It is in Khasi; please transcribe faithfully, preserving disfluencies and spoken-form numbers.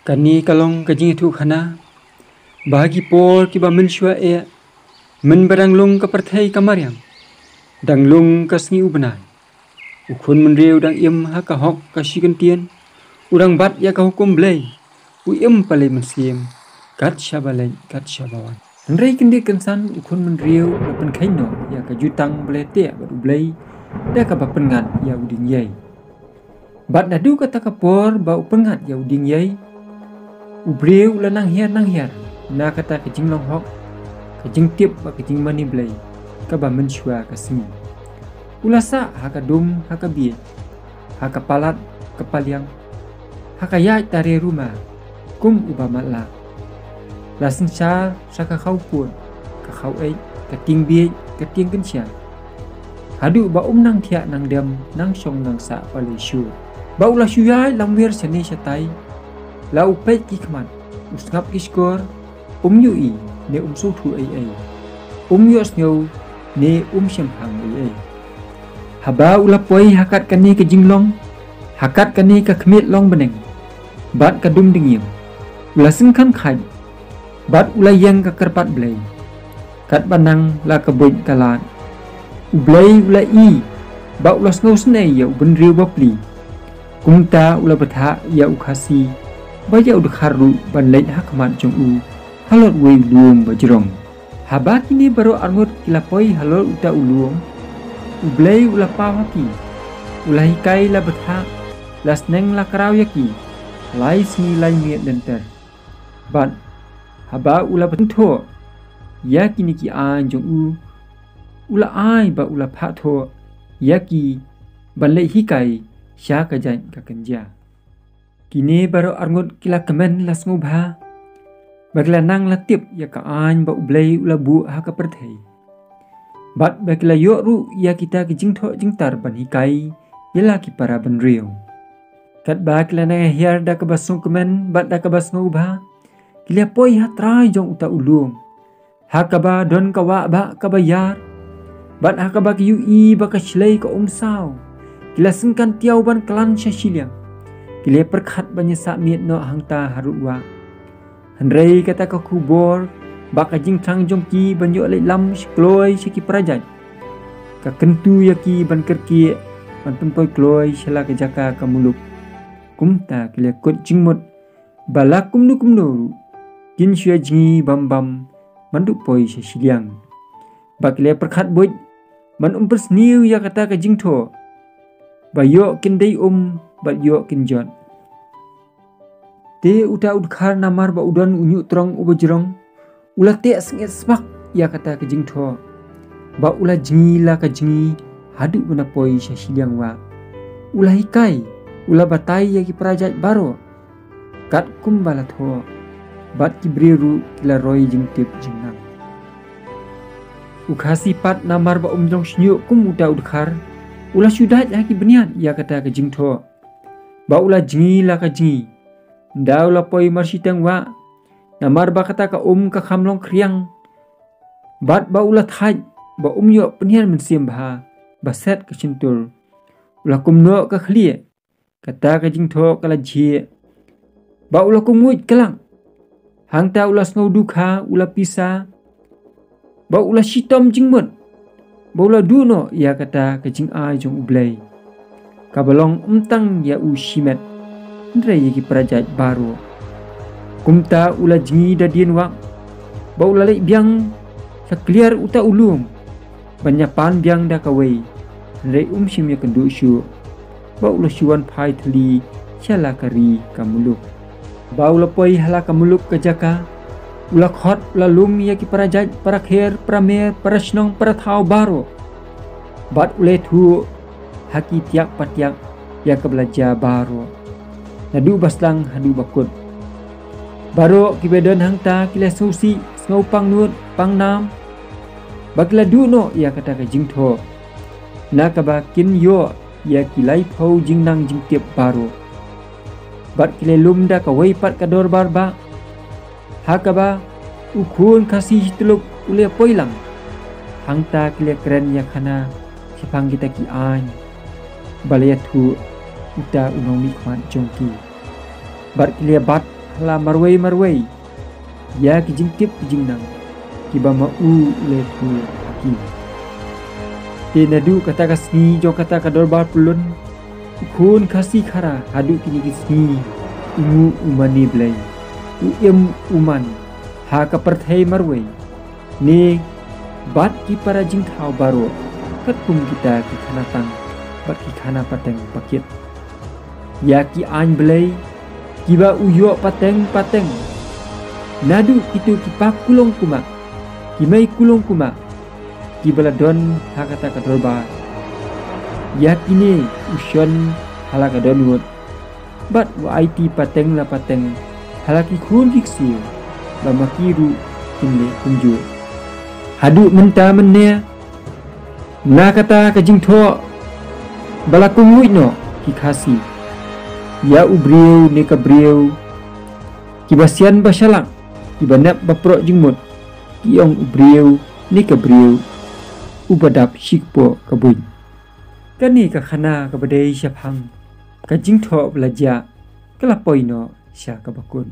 Kane ka long ka jingïathuhkhana ba ha ki por kiba mynshuwa eh, mynba dang lung ka pyrthei ka mariang, dang lung ka sngi u bnai, u khun bynriew u dang im ha ka hok ka shi kyntien, u dang bat ïa ka hukum Blei, u im pale mynsiem kat shaba leit kat shaba wan. Hynrei kyndit kynsan u khun bynriew u la pynkheiñ noh ïa ka jutang ba la teh bad u Blei da kaba pynngat ïa u dieng ïei. Bad naduh kata ka por ba u pynngat ïa u dieng ïei, u briew u la nang hiar nang hiar na kata ka jinglong hok, ka jingtip bad ka jingmane Blei kaba mynshuwa ka sngi. U la sah ha ka dum, ha ka bieit, ha ka palat, ka paliang, ha ka ïaid tare ruma kum uba matlah. La synshar sha ka khaw pud, ka khaw eit, ka tieng bieit, ka tieng kynsha, haduh ba um nang thiah nang dem, nang shong nang sah pale shuh. Ba u la shu ïaid lamwir shane shatai, la u peit ki khmat, u sngap ki shkor, um ïohi ne um sngewthuh ei ei, um ïohsngew ne um shemphang ei ei. Haba u la poi ha kat kane ka jinglong, ha kat kane ka khmied long bneng bad ka dum dngiem, u la syngkhan khaiñ bad u la ïeng ka kyrpad Blei. Katba nang la ka buit ka lad, u Blei u la ïohi ba u la sngewsynei ïa u bynriew bapli. Kumta u la bthah ïa u Khasi bad ïa u Dkhar ruh ban leit ha khmat jong u halor uwei u lum ba jrong. Haba kine baroh arngut ki la poi halor uta u lum, u Blei u la paw ha ki. U la hikai, la bthah, la sneng la kraw ïa ki lai sngi lai miet lynter. Bad haba u la pynthor ïa kine ki aiñ jong u, u la ai ba u la phah thoh ïa ki ban leit hikai sha ka jait ka kynja. Kine baroh arngut ki la kmen, la sngewbha, ba ki la nang la tip ïa ka aiñ ba u Blei u la buh ha ka pyrthei, bad ba ki la ïoh ruh ïa kita ki jingthoh jingtar ban hikai ïa la ki para bynriew. Katba ki la nang hiar da kaba sngewkmen bad da kaba sngewbha, ki la poi ha trai jong uta u lum, ha kaba don ka wah bah kaba ïar, bad ha kaba ki ïohi ba ka shlei ka um saw. Ki la syngkhan tiaw ban klan sha shiliang. Ki la pyrkhat ban ïasah miet noh hangta harud wah. Hynrei kata ka khubor ba ka jingthrang jong ki ban ïoh leit lam sha kloi sha ki para jait, ka kyntu ïa ki ban kyrkieh ban pynpoi kloi sha la ka jaka ka muluk. Kumta ki la kut jingmut ba la kumno kumno ruh kin shu ïa jngi bam bam ban duh poi sha shiliang. Ba ki la pyrkhat buit ban ym pyrsniew ïa kata ka jingthoh, ba ïoh kin dei um bad ïoh kin jot. Te uta u Dkhar, namar ba u don u ñiuh trong uba jrong, u la teh sngewsih spak ïa kata ka jingthoh, ba u la jngi la ka jngi haduh ba na poi sha shiliang wah. U la hikai, u la batai ïa ki para jait baroh katkum ba la thoh, bad ki briew ruh ki la roi jingtip jingnang. U Khasi pat, namar ba um jrong shñiuh kum uta u Dkhar, u la shu dait ha ki bniat ïa kata ka jingthoh, ba u la jngi la ka jngi. Ynda u la poi marshiteng wah, namar ba kata ka um ka kham long khriang, bad ba u la thait ba um ïoh pynhiar mynsiem bha ba set ka shyntur, u la kum noh ka khlieh. Kata ka jingthoh ka la jhieh, ba u la kum nguid ka lak. Hangta u la sngew dukha, u la pisa, ba u la shitom jingmut, ba u la duh noh ïa kata ka jingai jong U Blei, kaba long ym tang ïa u shimet, hynrei ïa ki para jait baroh. Kumta u la jngi da dien wah, ba u la leit biang sha kliar uta u lum, ban ïa pan biang da kawei, hynrei um shym ïakynduh shuh, ba u la shu wan phai thylli sha la ka ri ka muluk. Ba u la poi ha la ka muluk ka jaka, u la khot, u la lum ïa ki para jait, para kher, para mer, para shnong, para thaw baroh. Bad u la ïathuh ha ki tiak patiak ïa kaba la jia baroh, naduh ba sdang haduh ba kut. Baroh kiba don hangta ki la sngewsih, sngew pangnud pangnam, ba ki la duh noh ïa kata ka jingthoh, na kaba kin ïoh ïa ki laiphew jingnang jingtip baroh. Bad ki la lum da kawei pat ka dorbar bah, ha kaba u khun Khasi Shityllup u la poi lang. Hangta ki la kren ïa khana shaphang kita ki aiñ ba la ïathuh uta u nongmihkhmat jong ki. Bad ki la bat ha la marwei marwei ïa ki jingtip ki jingnang kiba ma u u la ïathuh ha ki. Te naduh kata ka sngi jong kata ka dorbar pyllun, u khun Khasi Khara haduh kine ki sngi u nguh u mane Blei, u im u man ha ka pyrthei marwei, ne bad ki para jingthaw baroh, katkum kita ki khana tang bad ki khana pateng pakit ïa ki aiñ Blei kiba u ïoh pateng pateng. Naduh kito ki pa kulong kumah, ki mei kulong kumah kiba la don ha kata ka dorbar, ïa kine u shon ha la ka dohnud bad u aiti pateng la pateng ha la ki khun ki ksiew, ba ma ki ruh kin leh kumjuh. Haduh mynta mynne, na kata ka jingthoh ba la kum nguid noh ki Khasi ïa u briew ne ka briew kiba sian ba shalak, kiba nep ba proh jingmut, ki ong u briew ne ka briew uba dap shi kpoh ka buit. Kane ka khana kaba dei shaphang ka jingthoh ba la jia ka la poi noh sha kaba kut.